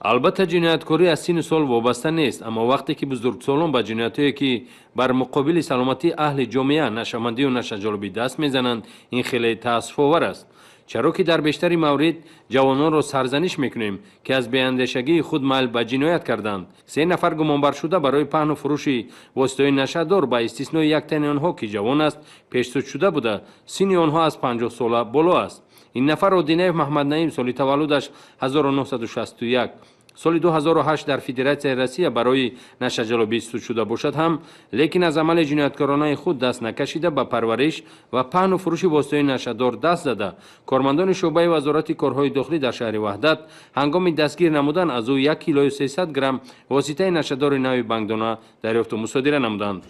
Албатта, ҷинояткорӣ аз синну сол вобаста нест, аммо вақте ки бузургсолон ба ҷиноятҳое, ки бар муқобили саломатии аҳли ҷомеа, нашъамандию нашъаҷалобӣ даст мезананд, ин хеле таассуфовар аст. Чаро ки дар бештари маврид ҷавононро сарзаниш мекунем, ки аз беандешагии худ майл ба ҷиноят карданд. Се нафар гумонбаршуда барои паҳну фурӯши воситаҳои нашъадор, ба истиснои як тани онҳо, ки ҷавон аст, пешсуд шуда буда, синни онҳо аз 50 сола боло аст. Ин нафар Одинаев Маҳмаднаим, соли таваллудаш 1961, соли 2008 дар Федератсияи Россия барои нашъаҷалобӣ суд шуда бошад ҳам, лекин аз амали ҷинояткоронаи худ даст накашида, ба парвариш ва паҳну фурӯши воситаҳои нашъадор даст зада, кормандони шӯъбаи Вазорати корҳои дохилӣ дар шаҳри Ваҳдат ҳангоми дастгир намудан аз ӯ 1 килою 300 грамм воситаи нашъадори нави бангдона дарёфту мусодира намуданд.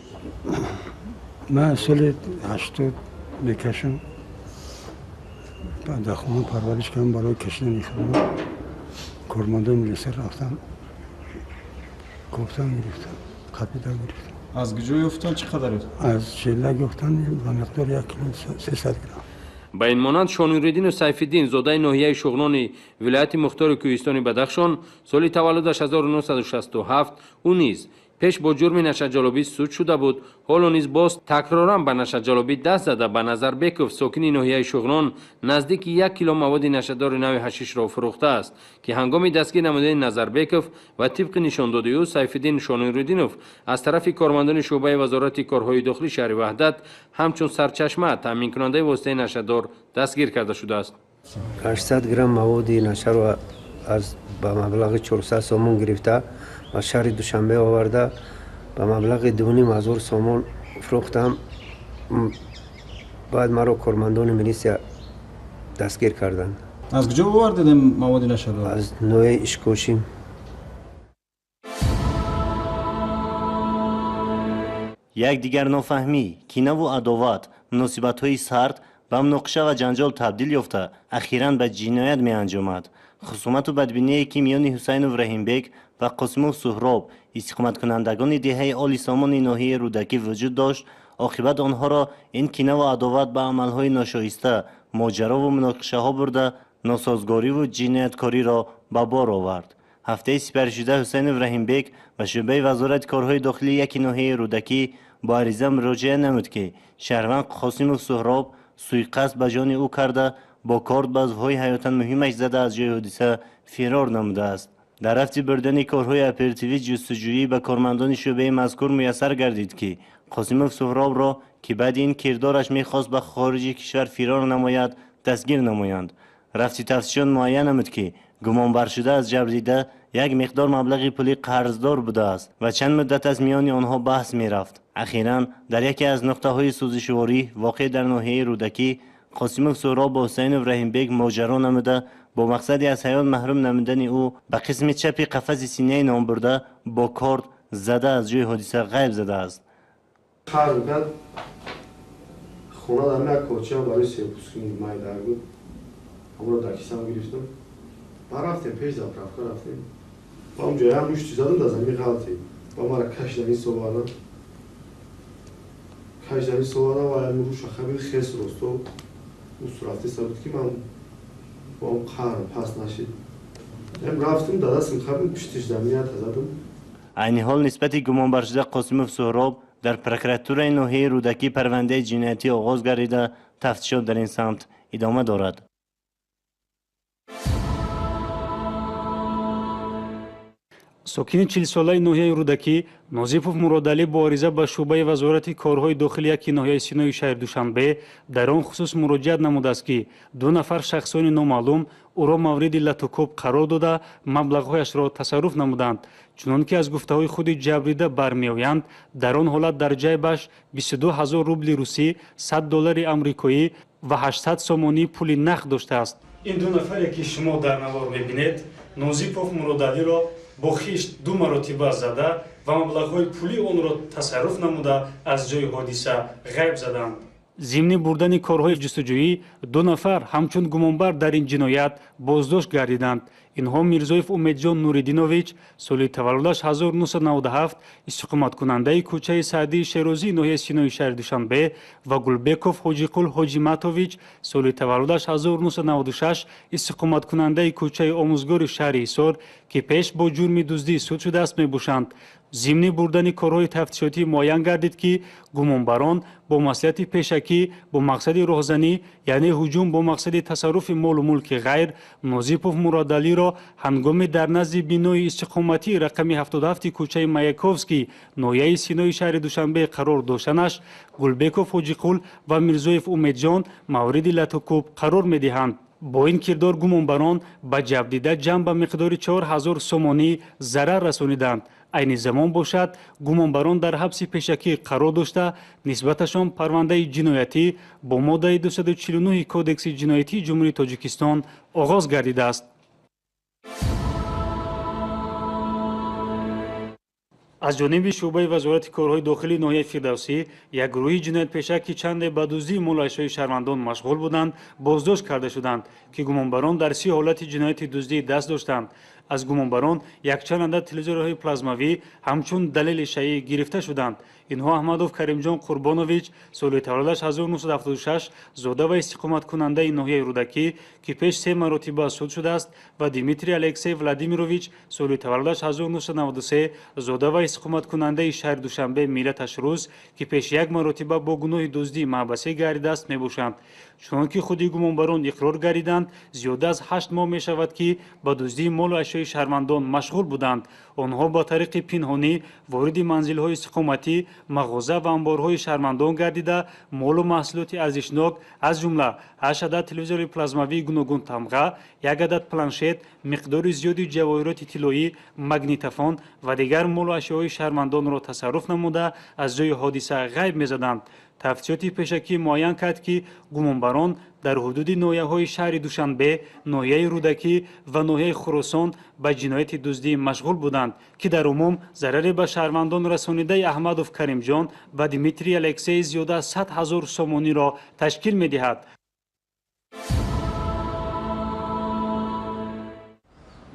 Ман соли 80 мекашам, дар хона парвариш кардам барои кашидани худро. Кормандони милиса рафтан, кофтан, гирифтан, қапида гирифтан. Аз куҷо ёфтан, чӣ қадар ёфтан? Аз Челак ёфтан, ба миқдори 1 кило 300 грамм. Ба ин монанд, Шонуриддину Сайфиддин, зодаи ноҳияи Шуғнони вилояти мухтори Кӯҳистони Бадахшон, соли таваллудаш 1967, ӯ низ пеш бо ҷурми нашъаҷалобӣ суд шуда буд. Ҳоло низ боз такроран ба нашъаҷалобӣ даст зада, ба Назарбеков, сокини ноҳияи Шуғнон, наздики 1 кило маводи нашъадори нави ҳашишро фурӯхтааст, ки ҳангоми дастгир намудани Назарбеков ва тибқи нишондоди ӯ Сайфиддин Шонуриддинов аз тарафи кормандони шӯъбаи Вазорати корҳои дохилӣ шаҳри Ваҳдат ҳамчун сарчашма, таъминкунандаи воситаи нашъадор дастгир карда шудааст. 800 грамм маводи нашъаро аз ба маблағи 400 сомон гирифта, ба шаҳри Душанбе оварда, ба маблағи 2500 сомон фурӯхтам. Баъд маро кормандони милисия дастгир карданд. Аз куҷо овардед маводи нашъадор? Аз ноҳияи Ишкошим. Якдигар нофаҳмӣ, кинаву адоват, муносибатҳои сард ба муноқиша ва ҷанҷол табдил ёфта, ахиран ба ҷиноят меанҷомад. Хусумату бадбиние, ки миёни Ҳусайнов Раҳимбек ва Қосимов Суҳроб, истиқоматкунандагони деҳаи Оли Сомони ноҳияи Рӯдакӣ, вуҷуд дошт, оқибат онҳоро ин кинаву адоват ба амалҳои ношоиста, моҷарову муноқишаҳо бурда, носозгориву ҷинояткориро ба бор овард. Ҳафтаи сипаришуда Ҳусайнов Раҳимбек ба шӯъбаи Вазорати корҳои дохилии яки ноҳияи Рӯдакӣ бо ариза муроҷиа намуд, ки шаҳрванд Қосимов Суҳроб суиқасд ба ҷони ӯ карда, бо корд ба узвҳои ҳаётан муҳимаш зада, аз ҷои ҳодиса фирор намудааст. Дар рафти бурдани корҳои оперативӣ ҷустуҷӯӣ ба кормандони шӯъбаи мазкур муяссар гардид, ки Қосимов Суҳробро, ки баъди ин кирдораш мехост ба хориҷи кишвар фирор намояд, дастгир намоянд. Рафти тафтишот муайян намуд, ки гумонбаршуда аз ҷабрдида як миқдор маблағи пулӣ қарздор будааст ва чанд муддат аз миёни онҳо баҳс мерафт. Ахиран дар яке аз нуқтаҳои сӯзишворӣ, воқеъ дар ноҳияи Рӯдакӣ, Қосимов Суҳроб бо Ҳусайнов Раҳимбек моҷаро намуда, бо мақсади аз ҳаёт маҳрум намудани ӯ ба қисми чапи қафаси синаи номбурда бо корд зада, аз ҷои ҳодиса ғайб задааст. Хона дар як корчаам барои сепускини майдар буд, ҳамонро дар кисам гирифтам. Ба рафтем, пеш заправка рафтем, ба он ҷоям мушти задам, дар замин ғалтем, ба мара кашидан ин совардан, кашидан ин совардан ва ҳамин руша хабил хес росто ӯ рафтеста буд, ки ман бо он қаҳрам пас нашид. Рафтем, дар дастам хабил, пуштиш заминята задам. Айни ҳол нисбати гумонбаршуда Қосимов Суҳроб дар прокуратураи ноҳияи Рӯдакӣ парвандаи ҷиноятӣ оғоз гардида, тафтишот дар ин самт идома дорад. Сокини 40-солаи ноҳияи Рӯдакӣ Нозипов Муродалӣ бо ариза ба шӯъбаи Вазорати корҳои дохилӣ яки ноҳияи Синои шаҳри Душанбе дар он хусус муроҷиат намудааст, ки ду нафар шахсони номаълум ӯро мавриди латукӯб қарор дода, маблағҳояшро тасарруф намуданд. Чунон ки аз гуфтаҳои худи ҷабрида бармеоянд, дар он ҳолат дар ҷайбаш 22 ҳазор рубли русӣ, 100 доллари амрикоӣ ва 800 сомонӣ пули нақд доштааст. Ин ду нафаре, ки шумо дар навор мебинед, Нозипов Муродалиро бо хишт ду маротиба зада ва маблағҳои пулии онро тасарруф намуда, аз ҷои ҳодиса ғайб заданд. Зимни бурдани корҳои ҷустуҷӯӣ ду нафар ҳамчун гумонбар дар ин ҷиноят боздошт гардиданд. Инҳо Мирзоев Умедҷон Нуриддинович, соли таваллудаш 1997, истиқоматкунандаи кӯчаи Саъдии Шерозии ноҳияи Синои шаҳри Душанбе ва Гулбеков Ҳоҷиқул Ҳоҷиматович, соли таваллудаш 1996, истиқоматкунандаи кӯчаи Омӯзгори шаҳри Ҳисор, ки пеш бо ҷурми дуздӣ суд шудааст, мебошанд. Зимни бурдани корҳои тафтишотӣ муайян гардид, ки гумонбарон бо маслиҳати пешакӣ бо мақсади роҳзанӣ, яъне ҳуҷум бо мақсади тасарруфи молу мулки ғайр, Нозипов Муродалиро ҳангоми дар назди бинои истиқоматии рақами 77 кӯчаи Маяковский ноҳияи Синои шаҳри Душанбе қарор доштанаш Гулбеков Ҳоҷиқул ва Мирзоев Умедҷон мавриди латукӯб қарор медиҳанд. Бо ин кирдор гумонбарон ба ҷабдида ҷамъ ба миқдори 4000 сомонӣ зарар расониданд. Айни замон бошад, гумонбарон дар ҳабси пешакӣ қарор дошта, нисбаташон парвандаи ҷиноятӣ бо моддаи 249 Кодекси ҷиноятии Ҷумҳурии Тоҷикистон оғоз гардидааст. Аз ҷониби шӯъбаи Вазорати корҳои дохилии ноҳияи Фирдавсӣ як гурӯҳи ҷиноятпеша, ки чанде ба дуздии молу ашёи шаҳрвандон машғул буданд, боздошт карда шуданд, ки гумонбарон дар 30 ҳолати ҷинояти дуздӣ даст доштанд. Аз гумонбарон якчанд адад телевизорҳои плазмавӣ ҳамчун далели шайъӣ гирифта шуданд. Инҳо Аҳмадов Каримҷон Қурбонович, соли таваллудаш 1976, зода ва истиқоматкунандаи ноҳияи Рӯдакӣ, ки пеш 3 маротиба суд шудааст, ва Дмитрий Алексей Владимирович, соли таваллудаш 1993, зода ва истиқоматкунандаи шаҳри Душанбе, миллаташ рус, ки пеш 1 маротиба бо гуноҳи дуздӣ маҳбасӣ гардидааст, мебошанд. Чунон ки худи гумонбарон иқрор гардиданд, зиёда аз 8 моҳ мешавад, ки ба дуздии молу ашёи шаҳрвандон машғул буданд. Онҳо ба тариқи пинҳонӣ вориди манзилҳои истиқоматӣ, мағоза ва амборҳои шаҳрвандон гардида, молу маҳсулоти арзишнок, аз ҷумла 8 адад телевизори плазмавии гуногунтамға, 1 адад планшет, миқдори зиёди ҷавоҳироти тиллоӣ, магнитофон ва дигар молу ашёҳои шаҳрвандонро тасарруф намуда, аз ҷои ҳодиса ғайб мезаданд. Тафтишоти пешакӣ муайян кард, ки гумонбарон дар ҳудуди ноҳияҳои шаҳри Душанбе, ноҳияи Рӯдакӣ ва ноҳияи Хуросон ба ҷинояти дуздӣ машғул буданд, ки дар умум зараре ба шаҳрвандон расонидаи Аҳмадов Каримҷон ва Дмитрий Алексей зиёда аз 100 000 сомониро ташкил медиҳад.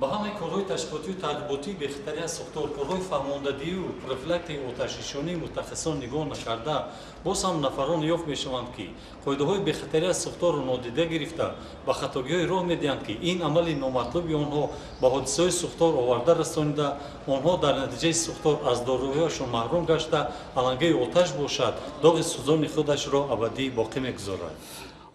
Ба ҳамаи корҳои ташкилотию таъқиботии бехатарӣ аз сохтор, корҳои фаҳмондадиҳию профилактикаи оташнишонии мутахассисон нигоҳ накарда, боз ҳам нафарон ёфт мешаванд, ки қоидаҳои бехатарӣ аз сохторро нодида гирифта, ба хатогиҳое роҳ медиҳанд, ки ин амали номатлуби онҳо ба ҳодисаҳои сӯхтор оварда расонида, онҳо дар натиҷаи сӯхтор аз дороиҳояшон маҳрум гашта, алангаи оташ бошад, доғи сӯзони худашро абадӣ боқӣ мегузорад.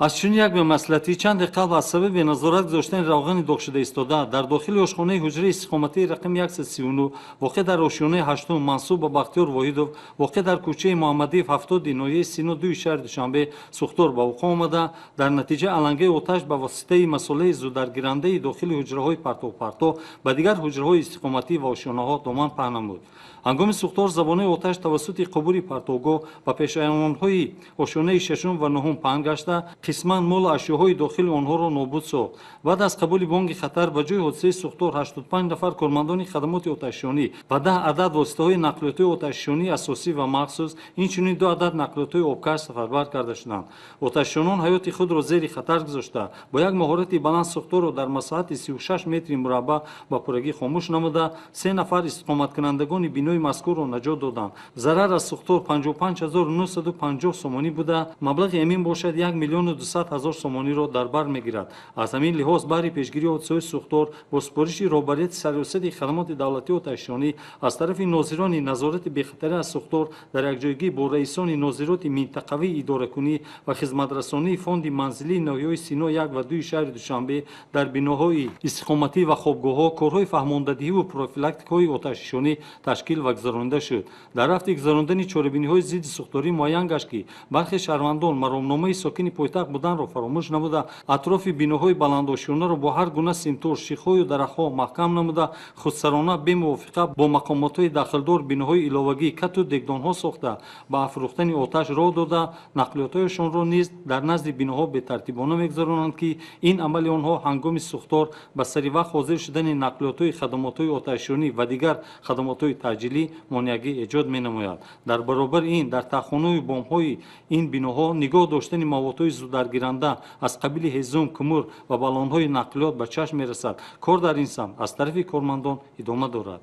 Аз чунин як бемаслиҳатӣ чанде қабл аз сабаби назорат гузоштани равғани доғшуда истода дар дохили ошхонаи ҳуҷраи истиқоматии рақами 139 воқеъ дар ошёнаи 8 мансуб ба Бахтиёр Воҳидов, воқеъ дар кӯчаи Муҳаммадиев 70 ноҳияи Сино 2 шаҳри Душанбе сӯхтор ба вуқӯъ омада, дар натиҷа алангаи оташ ба воситаи масолеҳи зударгирандаи дохили ҳуҷраҳои партовпарто ба дигар ҳуҷраҳои истиқоматӣ ва ошёнаҳо доман паҳн намуд. Ҳангоми сӯхтор забонаи оташ тавассути қубури партовгоҳ ба пешайвонҳои ошёнаи 6 ва 9 паҳн гашта, қисман молу ашёҳои дохили онҳоро нобуд сохт. Баъд аз қабули бонги хатар ба ҷои ҳодисаи сӯхтор 85 нафар кормандони хадамоти оташшонӣ ва 10 адад воситаҳои нақлиётҳои оташшонии асосӣ ва махсус, инчунин 2 адад нақлиётҳои обкаш сафарбар карда шуданд. Оташшонон ҳаёти худро зери хатар гузошта, бо як маҳорати баланд сӯхторро дар масоҳати 36 метри мураббаъ ба пуррагӣ хомӯш намуда, 3 нафар истиқоматкунандагони бинои мазкурро наҷот доданд. Зарар аз сӯхтор 55950 сомонӣ буда, маблағи эмин бошад 1 200 000 сомониро дар бар мегирад. Аз ҳамин лиҳоз баҳри пешгирии ҳодисаҳои сӯхтор бо супориши роҳбарияти сарриёсати хадамоти давлатии оташшонӣ аз тарафи нозирони назорати бехатарӣ аз сӯхтор дар якҷоягӣ бо раисони нозироти минтақавии идоракунӣ ва хизматрасонии фонди манзилии ноҳияҳои Сино 1 ва 2 шаҳри Душанбе дар биноҳои истиқоматӣ ва хобгоҳҳо корҳои фаҳмондадиҳиву профилактикаҳои оташнишонӣ ташкил ва гузаронида шуд. Дар рафти гузарондани чорабиниҳои зидди сӯхторӣ муайян гашт, ки бархе шаҳрвандон маромномаи сокини пойтахт пойтахт буданро фаромӯш намуда, атрофи биноҳои баландошёнаро бо ҳар гуна симтор, шихҳою дарахтҳо маҳкам намуда, худсарона бемувофиқа бо мақомотҳои дахлдор биноҳои иловагии кату дегдонҳо сохта, ба афрӯхтани оташ роҳ дода, нақлиётҳояшонро низ дар назди биноҳо бетартибона мегузаронанд, ки ин амали онҳо ҳангоми сӯхтор ба сари вақт ҳозир шудани нақлиётҳои хадамотҳои оташшонӣ ва дигар хадамотҳои таъҷилӣ монеагӣ эҷод менамояд. Дар баробари ин дар таххонаю бомҳои ин биноҳо нигоҳ доштани маводҳои зуддаргиранда аз қабили ҳезум, кумур ва баллонҳои нақлиёт ба чашм мерасад. Кор дар ин самт аз тарафи кормандон идома дорад.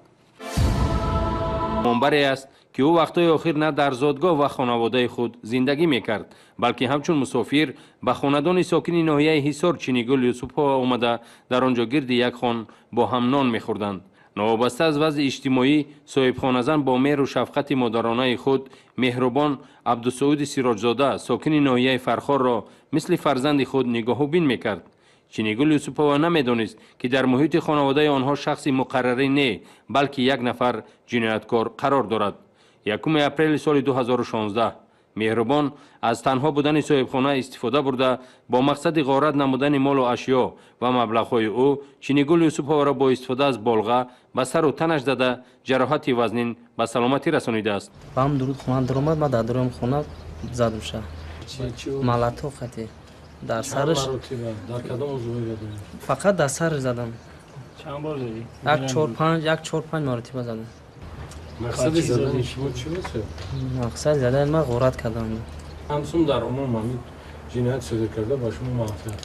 Монбаре аст, ки ӯ вақтҳои охир на дар зодгоҳ ва хонаводаи худ зиндагӣ мекард, балки ҳамчун мусофир ба хонадони сокини ноҳияи Ҳисор Чинигул Юсупова омада, дар он ҷо гирди як хон бо ҳам нон мехӯрданд. Новобаста аз вазъи иҷтимоӣ, соҳибхоназан бо меҳру шафқати модаронаи худ Меҳрубон Абдусауди Сироҷзода, сокини ноҳияи Фархорро мисли фарзанди худ нигоҳубин мекард. Чинигул Юсупова намедонист, ки дар муҳити хонаводаи онҳо шахси муқаррарӣ не, балки як нафар ҷинояткор қарор дорад. 1 апрели соли 2016 Меҳрубон аз танҳо будани соҳибхона истифода бурда, бо мақсади ғорат намудани молу ашё ва маблағҳои ӯ Чинигул Юсуповаро бо истифода аз болға ба сару танаш зада, ҷароҳати вазнин ба саломатӣ расонидааст. Ба ҳам дуруд хона даромад, ман дар дароми хона задум ша. Малато қати. Дар сараш. Дар кадом узвҳои бадан? Фақат дар сараш задам. Чанд бор задӣ? Як чор панҷ, як чор панҷ маротиба задам. Мақсади задани шумо чӣ буд? Мақсади задани ман ғорат кардам. Ҳамсун дар умум ҳамин ҷиноят содир карда ба шумо манфиат?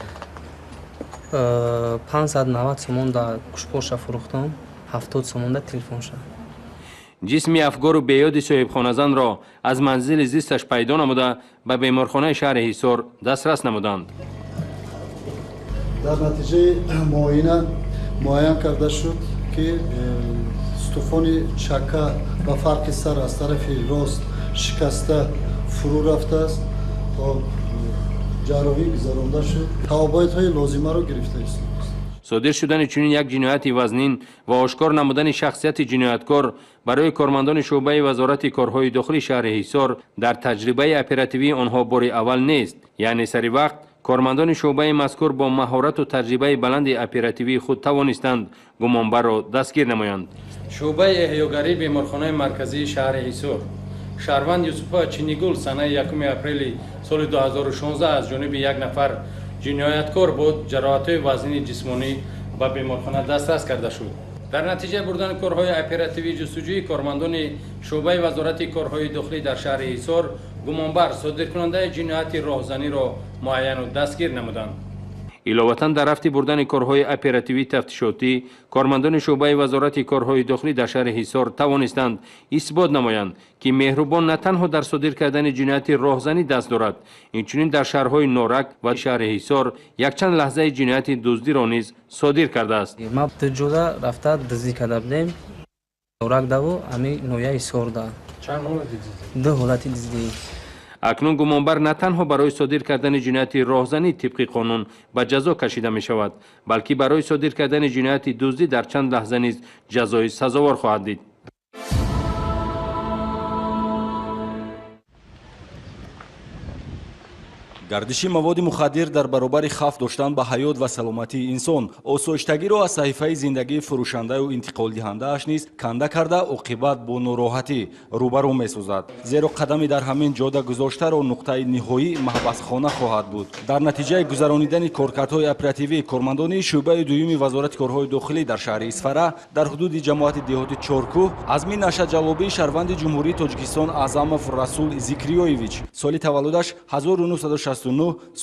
590 сомон дар гӯшпорша фурӯхтам, 70 сомон дар телефонша. Ҷисми афгору беёди соҳибхоназанро аз манзили зисташ пайдо намуда, ба беморхонаи шаҳри Ҳисор дастрас намуданд. Дар натиҷаи муоина муайян карда шуд, ки устухони чака ба фарқи сар аз тарафи рост шикаста фурӯ рафтааст. Ҷарроҳӣ гузаронда шуд, тавобоятҳои лозимаро гирифта истодааст. Содир шудани чунин як ҷинояти вазнин ва ошкор намудани шахсияти ҷинояткор барои кормандони шӯъбаи вазорати корҳои дохили шаҳри Ҳисор дар таҷрибаи оперативии онҳо бори аввал нест. Яъне сари вақт кормандони шӯъбаи мазкур бо маҳорату таҷрибаи баланди оперативии худ тавонистанд гумонбарро дастгир намоянд. Шӯъбаи эҳёгарии беморхонаи марказии шаҳри Ҳисор шаҳрванд Юсупова Чинигул санаи 1 апрели соли 2016 аз ҷониби як нафар ҷинояткор бо ҷароҳатҳои вазнини ҷисмонӣ ба беморхона дастрас карда шуд. Дар натиҷаи бурдани корҳои оперативии ҷустуҷӯи кормандони шӯъбаи вазорати корҳои дохилӣ дар шаҳри Ҳисор гумонбар содиркунандаи ҷинояти роҳзаниро муайяну дастгир намуданд. Иловатан дар рафти бурдани корҳои оперативии тафтишотӣ кормандони шӯъбаи вазорати корҳои дохилӣ дар шаҳри Ҳисор тавонистанд исбот намоянд, ки Меҳрубон на танҳо дар содир кардани ҷинояти роҳзанӣ даст дорад, инчунин дар шаҳрҳои Норак ва шаҳри Ҳисор якчанд лаҳзаи ҷинояти дуздиро низ содир кардааст. Ма ду ҷода рафта дуздӣ карда будем, Норак даву ҳами ноҳияи Ҳисор да. Чанд ҳолати дуздӣ? Ду ҳолати дуздӣ. Акнун гумонбар на танҳо барои содир кардани ҷинояти роҳзанӣ тибқи қонун ба ҷазо кашида мешавад, балки барои содир кардани ҷинояти дуздӣ дар чанд лаҳза низ ҷазои сазовор хоҳад дид. Гардиши маводи мухаддир дар баробари хавф доштан ба ҳаёт ва саломатии инсон осоиштагиро аз саҳифаи зиндагии фурӯшандаю интиқолдиҳандааш низ канда карда, оқибат бо нороҳатӣ рӯбарӯ месозад, зеро қадами дар ҳамин ҷода гузоштаро нуқтаи ниҳоӣ маҳбасхона хоҳад буд. Дар натиҷаи гузаронидани коркардҳои оперативӣ кормандони шӯъбаи дуюми вазорати корҳои дохилӣ дар шаҳри Исфара дар ҳудуди ҷамоати деҳоти Чоркӯҳ азми нашаҷаллобии шаҳрванди Ҷумҳурии Тоҷикистон Аъзамов Расул Зикриёевич, соли таваллудаш 1969,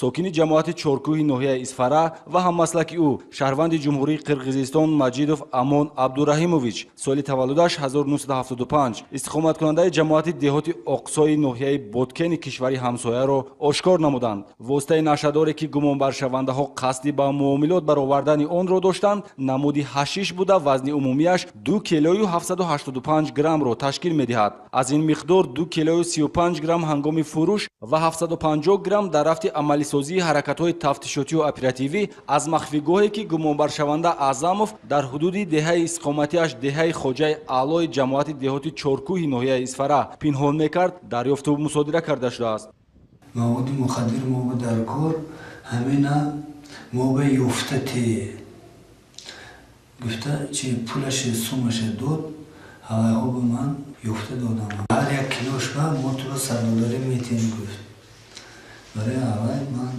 сокини ҷамоати Чоркӯҳи ноҳияи Исфара ва ҳаммаслаки ӯ шаҳрванди Ҷумҳурии Қирғизистон Маҷидов Амон Абдураҳимович, соли таваллудаш 1975, истиқоматкунандаи ҷамоати деҳоти Оқсои ноҳияи Боткени кишвари ҳамсояро ошкор намуданд. Воситаи нашъадоре, ки гумонбаршавандаҳо қасди ба муомилот баровардани онро доштанд, намуди ҳашиш буда, вазни умумиаш 2 килою 785 граммро ташкил медиҳад. Аз ин миқдор 2 килою 35 грамм ҳангоми фурӯш ва 750 грамм дар рафти амалисозии ҳаракатҳои тафтишотию оперативӣ аз махфигоҳе, ки гумонбаршаванда Аъзамов дар ҳудуди деҳаи истиқоматиаш деҳаи Хоҷаи Аълои ҷамоати деҳоти Чоркӯҳи ноҳияи Исфара пинҳон мекард, дарёфту мусодира карда шудааст. Маводи мухаддир мо ба дар кор, ҳамина мо ба ёфта те гуфта, чи пулаше сумаше дод, ҳавайҳо ба ман ёфта додам. Ҳар як килош ба мо туро 100 долларӣ метиҳем, гуфт. Барои ҳавай ман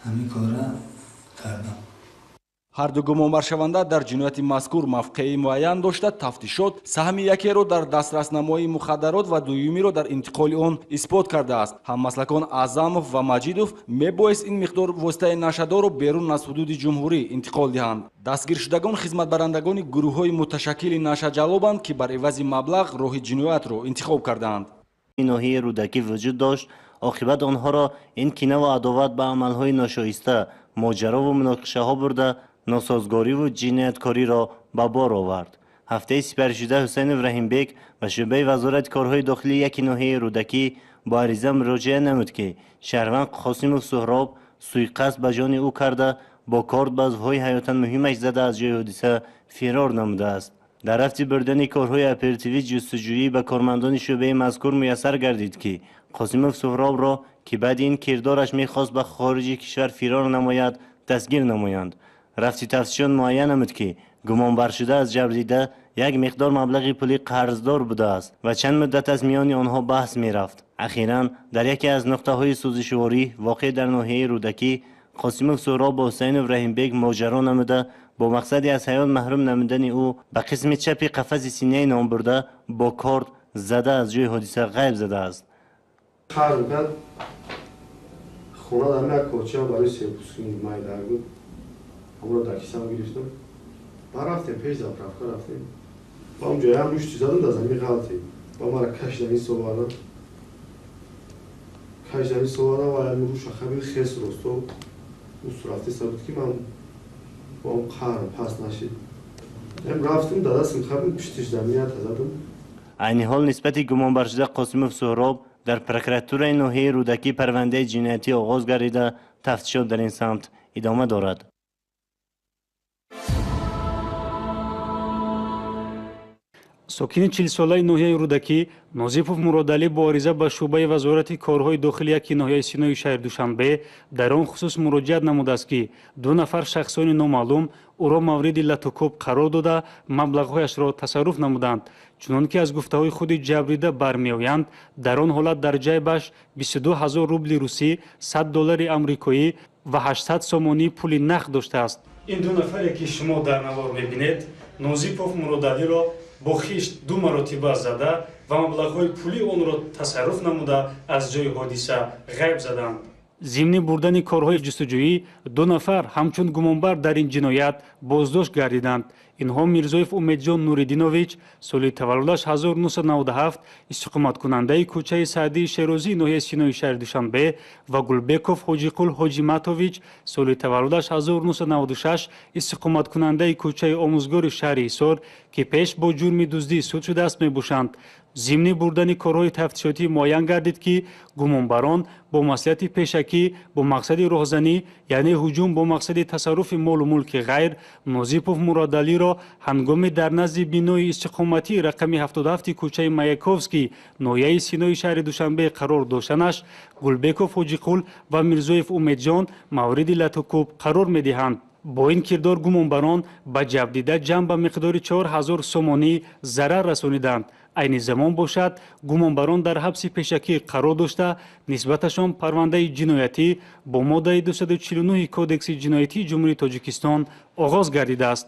ҳамин кора кардам. Ҳар ду гумонбаршаванда дар ҷинояти мазкур мавқеи муайян дошта, тафтишот саҳми якеро дар дастраснамоии мухаддарот ва дуюмиро дар интиқоли он исбот кардааст. Ҳаммаслакон Аъзамов ва Маҷидов мебоист ин миқдор воситаи нашъадорро берун аз ҳудуди ҷумҳурӣ интиқол диҳанд. Дастгиршудагон хизматбарандагони гурӯҳҳои муташаккили нашъаҷалобанд, ки бар ивази маблағ роҳи ҷиноятро интихоб кардаанд. Ноҳияи Рӯдакӣ вуҷуд дошт, оқибат онҳоро ин кинаву адоват ба амалҳои ношоиста, моҷарову муноқишаҳо бурда, носозгориву ҷинояткориро ба бор овард. Ҳафтаи сипаришуда Ҳусайнов Раҳимбек ба шӯъбаи Вазорати корҳои дохилии яки ноҳияи Рӯдакӣ бо ариза муроҷиат намуд, ки шаҳрванд Қосимов Суҳроб суиқасд ба ҷони ӯ карда, бо корд ба узвҳои ҳаётан муҳимаш зада, аз ҷои ҳодиса фирор намудааст. Дар рафти бурдани корҳои оперативӣ ҷустуҷӯӣ ба кормандони шӯъбаи мазкур муяссар гардид, ки Қосимов Суҳробро, ки баъди ин кирдораш мехост ба хориҷи кишвар фирор намояд, дастгир намоянд. Рафти тафтишот муайян намуд, ки гумонбаршуда аз ҷабрдида як миқдор маблағи пулӣ қарздор будааст ва чанд муддат аз миёни онҳо баҳс мерафт. Ахиран дар яке аз нуқтаҳои сӯзишворӣ воқеъ дар ноҳияи Рӯдакӣ Қосимов Суҳроб бо Ҳусайнов Раҳимбек моҷаро намуда, бо мақсади аз ҳаёт маҳрум намудани ӯ ба қисми чапи қафаси синаи номбурда бо корд зада, аз ҷои ҳодиса ғайб задааст. Хона дар як корча барои сепускунӣ майдар буд, ҳамро дар кисам гирифтам. Ба рафтем, пеш заправка рафтем. Ба онҷо як мушти задам, дар замин ғалтем. Ба мара кашидани совардам. Кашидани совардам ва ям руша хабил хес росто ус рафтеста буд, ки ман бо он қаҳрам пас нашид. Ем рафтем, дадастим хабил пиштиш заминята задам. Айни ҳол нисбати гумонбаршуда Қосимов Суҳроб дар прокуратураи ноҳияи Рӯдакӣ парвандаи ҷиноятӣ оғоз гардида, тафтишот дар ин самт идома дорад. Сокини 40-солаи ноҳияи Рӯдакӣ Нозипов Муродалӣ бо ариза ба шӯъбаи Вазорати корҳои дохилӣ яки ноҳияи Синои шаҳри Душанбе дар он хусус муроҷиат намудааст, ки ду нафар шахсони номаълум ӯро мавриди латукӯб қарор дода, маблағҳояшро тасарруф намуданд. Чунон ки аз гуфтаҳои худи ҷабрида бармеоянд, дар он ҳолат дар ҷайбаш 22 ҳазор рубли русӣ, 100 доллари амрикоӣ ва 800 сомонӣ пули нақд доштааст. Ин ду нафаре, ки шумо дар навор мебинед, Нозипов Муродалиро бо хишт ду маротиба зада ва маблағҳои пулии онро тасарруф намуда, аз ҷои ҳодиса ғайб заданд. Зимни бурдани корҳои ҷустуҷӯӣ ду нафар ҳамчун гумонбар дар ин ҷиноят боздошт гардиданд. Инҳо Мирзоев Умедҷон Нуриддинович, соли таваллудаш 1997, истиқоматкунандаи кӯчаи Саъдии Шерозии ноҳияи Синои шаҳри Душанбе, ва Гулбеков Ҳоҷиқул Ҳоҷиматович, соли таваллудаш 1996, истиқоматкунандаи кӯчаи Омӯзгори шаҳри Ҳисор, ки пеш бо ҷурми дуздӣ суд шудааст, мебошанд. Зимни бурдани корҳои тафтишотӣ муайян гардид, ки гумонбарон бо маслиҳати пешакӣ бо мақсади роҳзанӣ, яъне ҳуҷум бо мақсади тасарруфи молу мулки ғайр, Нозипов Муродалиро ҳангоми дар назди бинои истиқоматии рақами 77 кӯчаи Маяковский ноҳияи Синои шаҳри Душанбе қарор доштанаш Гулбеков Ҳоҷиқул ва Мирзоев Умедҷон мавриди латукӯб қарор медиҳанд. Бо ин кирдор гумонбарон ба ҷабдида ҷамъ ба миқдори 4000 сомонӣ зарар расониданд. Айни замон бошад, гумонбарон дар ҳабси пешакӣ қарор дошта, нисбаташон парвандаи ҷиноятӣ бо моддаи 249 Кодекси ҷиноятии Ҷумҳурии Тоҷикистон оғоз гардидааст.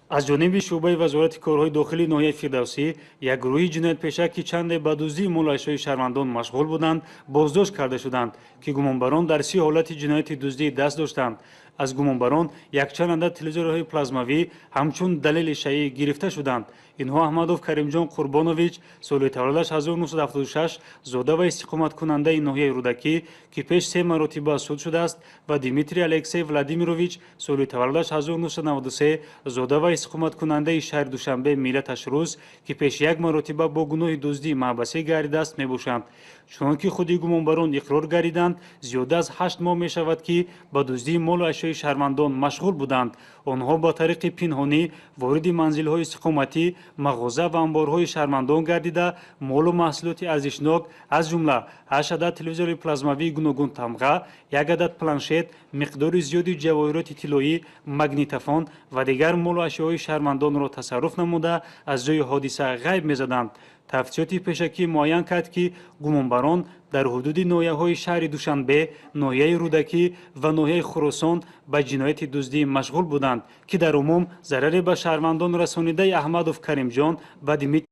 Аз ҷониби шӯъбаи Вазорати корҳои дохилии ноҳияи Фирдавсӣ як гурӯҳи ҷиноятпеша, ки чанде ба дуздии молу ашёи шаҳрвандон машғул буданд, боздошт карда шуданд, ки гумонбарон дар 30 ҳолати ҷинояти дуздӣ даст доштанд. Аз гумонбарон якчанд адад телевизорҳои плазмавӣ ҳамчун далели шайъӣ гирифта шуданд. Инҳо Аҳмадов Каримҷон Қурбонович, соли таваллудаш 1976, зода ва истиқоматкунандаи ноҳияи Рӯдакӣ, ки пеш се маротиба суд шудааст, ва Дмитрий Алексей Владимирович, соли таваллудаш 1993, зода ва истиқоматкунандаи шаҳри Душанбе, миллаташ рус, ки пеш як маротиба бо гуноҳи дуздӣ маҳбасӣ гардидааст, мебошанд. Чунон ки худи гумонбарон иқрор гардиданд, зиёда аз 8 моҳ мешавад, ки ба дуздии молу ашёи шаҳрвандон машғул буданд. Онҳо ба тариқи пинҳонӣ вориди манзилҳои истиқоматӣ, мағоза ва амборҳои шаҳрвандон гардида, молу маҳсулоти арзишнок, аз ҷумла 8 адад телевизори плазмавии гуногунтамға, 1 адад планшет, миқдори зиёди ҷавоҳироти тиллоӣ, магнитофон ва дигар молу ашёҳои шаҳрвандонро тасарруф намуда, аз ҷои ҳодиса ғайб мезаданд. Тафтишоти пешакӣ муайян кард, ки гумонбарон дар ҳудуди ноҳияҳои шаҳри Душанбе, ноҳияи Рӯдакӣ ва ноҳияи Хуросон ба ҷинояти дуздӣ машғул буданд, ки дар умум зараре ба шаҳрвандон расонидаи Аҳмадов Каримҷон ва Димит.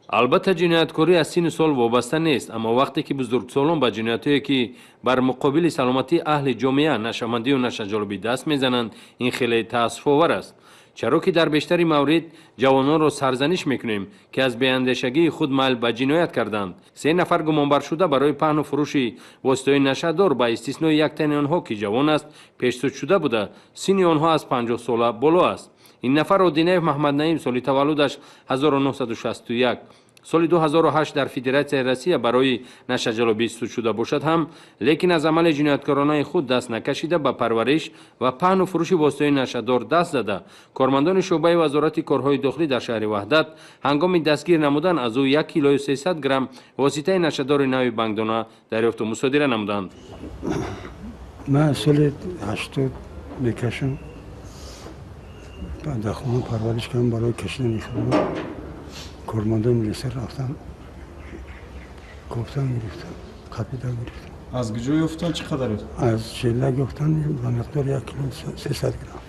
Албатта, ҷинояткорӣ аз синну сол вобаста нест, аммо вақте ки бузургсолон ба ҷиноятҳое, ки бар муқобили саломатии аҳли ҷомеа нашъамандию нашъаҷолобӣ даст мезананд, ин хеле таассуфовар аст. Чаро ки дар бештари маврид ҷавононро сарзаниш мекунем, ки аз беандешагии худ майл ба ҷиноят карданд. 3 нафар гумонбаршуда барои паҳну фурӯши воситаҳои нашъадор, ба истиснои як тани онҳо, ки ҷавон аст, пешсуд шуда буда, синни онҳо аз 50 сола боло аст. Ин нафар Одинаев Маҳмаднаим, соли таваллудаш 1961, соли 2008 дар Федератсияи Россия барои нашъаҷалобӣ суд шуда бошад ҳам, лекин аз амали ҷинояткоронаи худ даст накашида, ба парвариш ва паҳну фурӯши воситаҳои нашъадор даст зада, кормандони шӯъбаи Вазорати корҳои дохилӣ дар шаҳри Ваҳдат ҳангоми дастгир намудан аз ӯ 1 килою 300 грамм воситаи нашъадори нави бангдона дарёфту мусодира намуданд. Ман соли 80 мекашам, дар хона парвариш кардам барои кашидани худро. Кормандони милиса рафтан, кофтан гирифтан, қапида гирифтан. Аз куҷо ёфтан, чӣ қадар ёфтан? Аз челак ёфтан ба миқдори 1 кило 300 грамм.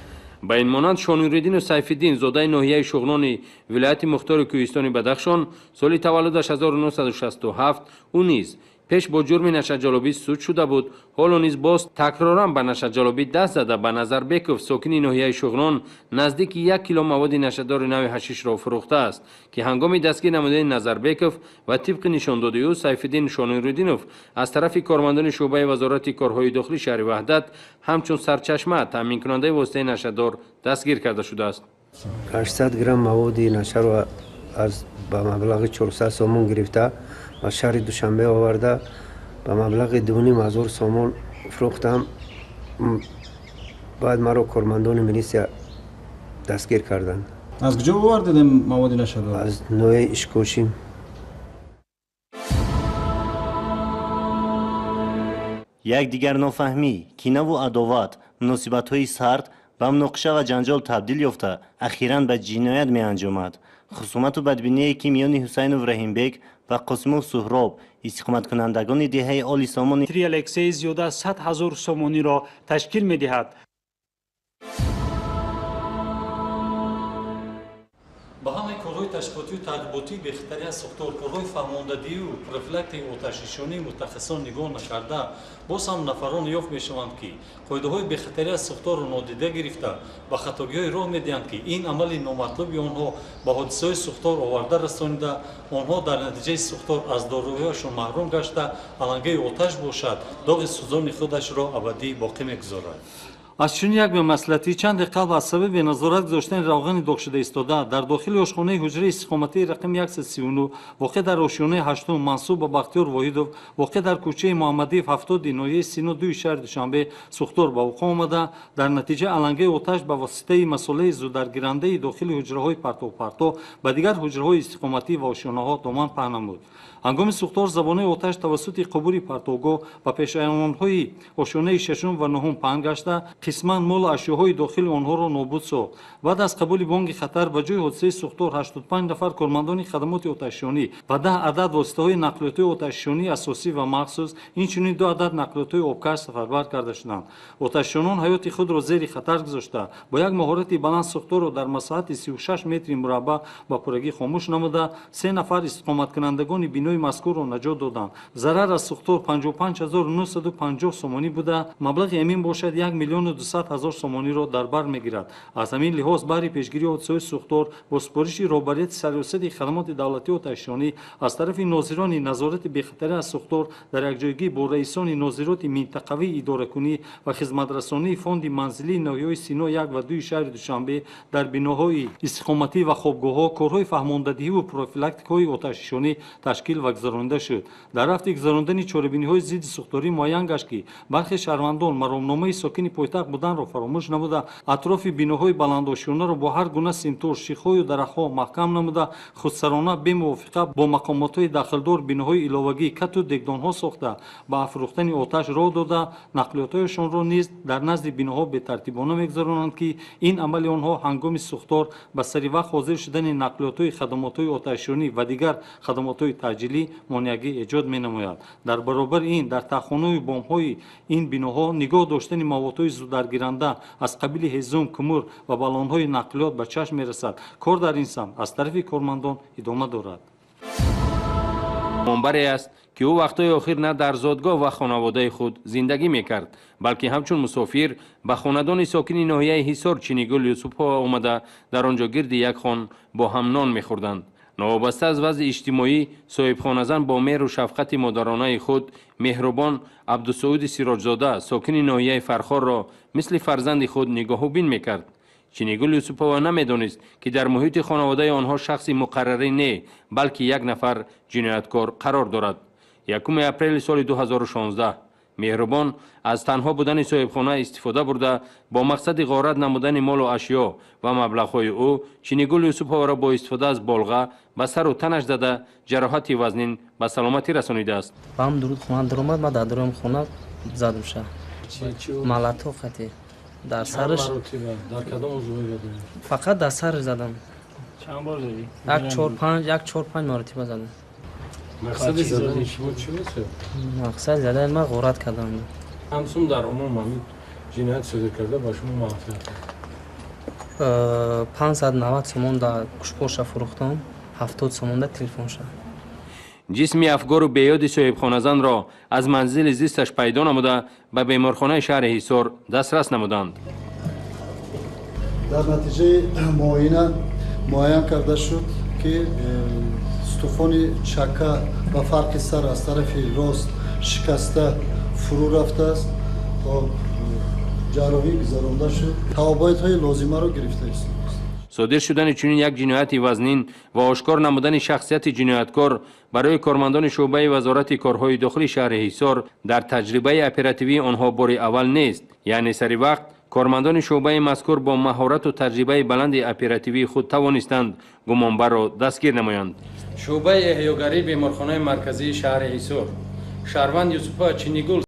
Ба ин монанд Шонуриддину Сайфиддин, зодаи ноҳияи Шуғнони вилояти мухтори Кӯҳистони Бадахшон, соли таваллудаш 1967, ӯ низ пеш бо ҷурми нашъаҷалобӣ суд шуда буд, ҳоло низ боз такроран ба нашъаҷалобӣ даст зада, ба Назарбеков, сокини ноҳияи Шуғнон, наздики 1 кило маводи нашъадори нави ҳашишро фурӯхтааст, ки ҳангоми дастгир намудани Назарбеков ва тибқи нишондоди ӯ Сайфиддин Шонуриддинов аз тарафи кормандони шӯъбаи Вазорати корҳои дохилӣ шаҳри Ваҳдат ҳамчун сарчашма таъминкунандаи воситаи нашъадор дастгир карда шудааст. 800 грамм маводи нашъаро аз ба маблағи 400 сомон гирифта, ба шаҳри Душанбе оварда, ба маблағи 2500 сомон фурӯхтам. Баъд маро кормандони милисия дастгир карданд. Аз куҷо овардед маводи нашъадор? Аз ноҳияи Ишкошим. Якдигар нофаҳмӣ, кинаву адоват, муносибатҳои сард ба муноқиша ва ҷанҷол табдил ёфта, ахиран ба ҷиноят меанҷомад. Хусумату бадбиние, ки миёни Ҳусайнов Раҳимбек ва Қосимов Суҳроб, истиқоматкунандагони деҳаи Оли Сомони Три Алексей зиёда 100 000 сомониро ташкил медиҳад. Ба ҳамаи корҳои ташкилотию таъқиботии бехатарӣ аз сохтор, корҳои фаҳмондадиҳию профилактикаи оташнишонии мутахассисон нигоҳ накарда, боз ҳам нафарон ёфт мешаванд, ки қоидаҳои бехатарӣ аз сохторро нодида гирифта, ба хатогиҳое роҳ медиҳанд, ки ин амали номатлуби онҳо ба ҳодисаҳои сӯхтор оварда расонида, онҳо дар натиҷаи сӯхтор аз дороиҳояшон маҳрум гашта, алангаи оташ бошад, доғи сӯзони худашро абадӣ боқӣ мегузорад. Аз чунин як бемаслиҳатӣ чанде қабл аз сабаби беназорат гузоштани равғани доғшуда истода дар дохили ошхонаи ҳуҷраи истиқоматии рақами 139 воқеъ дар ошёнаи 8 мансуб ба Бахтиёр Воҳидов, воқеъ дар кӯчаи Муҳаммадиев 70 ноҳияи Сино 2 шаҳри Душанбе сӯхтор ба вуқӯъ омада, дар натиҷа алангаи оташ ба воситаи масолеҳи зударгирандаи дохили ҳуҷраҳои партовпарто ба дигар ҳуҷраҳои истиқоматӣ ва ошёнаҳо доман паҳн намуд. Ҳангоми сӯхтор забонаи оташ тавассути қубури партовгоҳ ба пешайвонҳои ошёнаи 6 ва 9 паҳн гашта, қисман молу ашёҳои дохили онҳоро нобуд сохт. Баъд аз қабули бонги хатар ба ҷои ҳодисаи сӯхтор 85 нафар кормандони хадамоти оташшонӣ ва 10 адад воситаҳои нақлиётҳои оташшонии асосӣ ва махсус, инчунин 2 адад нақлиётҳои обкаш сафарбар карда шуданд. Оташшонон ҳаёти худро зери хатар гузошта, бо як маҳорати баланд сӯхторро дар масоҳати 36 метри мураббаъ ба пуррагӣ хомӯш намуда, 3 нафар истиқоматкунандагони бинои мазкурро наҷот доданд. Зарар аз сӯхтор 55950 сомонӣ буда, маблағи эмин бошад 1 200 000 сомониро дар бар мегирад. Аз ҳамин лиҳоз баҳри пешгирии ҳодисаҳои сӯхтор бо супориши роҳбарияти сарриёсати хадамоти давлатии оташшонӣ аз тарафи нозирони назорати бехатарӣ аз сӯхтор дар якҷоягӣ бо раисони нозироти минтақавии идоракунӣ ва хизматрасонии фонди манзилии ноҳияҳои Сино 1 ва 2 шаҳри Душанбе дар биноҳои истиқоматӣ ва хобгоҳҳо корҳои фаҳмондадиҳиву профилактикаҳои оташнишонӣ ташкил ташкил ва гузаронида шуд. Дар рафти гузарондани чорабиниҳои зидди сӯхторӣ муайян гашт, ки бархе шаҳрвандон маромномаи сокини пойтахт буданро фаромӯш намуда, атрофи биноҳои баландошёнаро бо ҳар гуна симтор, шихҳою дарахтҳо маҳкам намуда, худсарона бемувофиқа бо мақомотҳои дахлдор биноҳои иловагӣ, кату дегдонҳо сохта, ба афрӯхтани оташ роҳ дода, нақлиётҳояшонро низ дар назди биноҳо бетартибона мегузаронанд, ки ин амали онҳо ҳангоми сӯхтор ба сари вақт ҳозир шудани нақлиётҳои хадамотҳои оташшонӣ ва дигар хадамотҳои таъҷилӣ монеагӣ эҷод менамояд. Дар баробари ин дар таххонаю бомҳои ин биноҳо нигоҳ доштани маводҳои зуддаргиранда аз қабили ҳезум, кумур ва баллонҳои нақлиёт ба чашм мерасад. Кор дар ин самт аз тарафи кормандон идома дорад. Монбаре аст, ки ӯ вақтҳои охир на дар зодгоҳ ва хонаводаи худ зиндагӣ мекард, балки ҳамчун мусофир ба хонадони сокини ноҳияи Ҳисор Чинигул Юсупова омада, дар он ҷо гирди як хон бо ҳам нон мехӯрданд. Новобаста аз вазъи иҷтимоӣ, соҳибхоназан бо меҳру шафқати модаронаи худ Меҳрубон Абдусауди Сироҷзода, сокини ноҳияи Фархорро мисли фарзанди худ нигоҳубин мекард. Чинигул Юсупова намедонист, ки дар муҳити хонаводаи онҳо шахси муқаррарӣ не, балки як нафар ҷинояткор қарор дорад. 1 апрели соли 2016 Меҳрубон аз танҳо будани соҳибхона истифода бурда, бо мақсади ғорат намудани молу ашё ва маблағҳои ӯ Чинигул Юсуповаро бо истифода аз болға ба сару танаш зада, ҷароҳати вазнин ба саломатӣ расонидааст. Ба ҳам дуруд хона даромад, ман дар дароми хона задам ша. Малато қати. Дар сараш. Дар кадом узвҳои бадан? Фақат дар сараш задам. Чанд бор задӣ? Як чор панҷ, як чор панҷ маротиба задам. Мақсади задани шумо чӣ буд? Мақсади задани ман ғорат кардан. Ҳамсун дар умум ҳамин ҷиноят содир карда ба шумо манфиат? 590 сомон дар гӯшпорша фурӯхтам, 70 сомон дар телефонша. Ҷисми афгору беёди соҳибхоназанро аз манзили зисташ пайдо намуда, ба беморхонаи шаҳри Ҳисор дастрас намуданд. Дар натиҷаи муоина муайян карда шуд, ки устухони чака ба фарқи сар аз тарафи рост шикаста фурӯ рафтааст. Ҷарроҳӣ гузаронда шуд, тавобоятҳои лозимаро гирифта истодааст. Содир шудани чунин як ҷинояти вазнин ва ошкор намудани шахсияти ҷинояткор барои кормандони шӯъбаи Вазорати корҳои дохили шаҳри Ҳисор дар таҷрибаи оперативии онҳо бори аввал нест. Яъне сари вақт кормандони шӯъбаи мазкур бо маҳорату таҷрибаи баланди оперативии худ тавонистанд гумонбарро дастгир намоянд. Шӯъбаи эҳёгарии беморхонаи марказии шаҳри Ҳисор шаҳрванд Юсупова Чинигул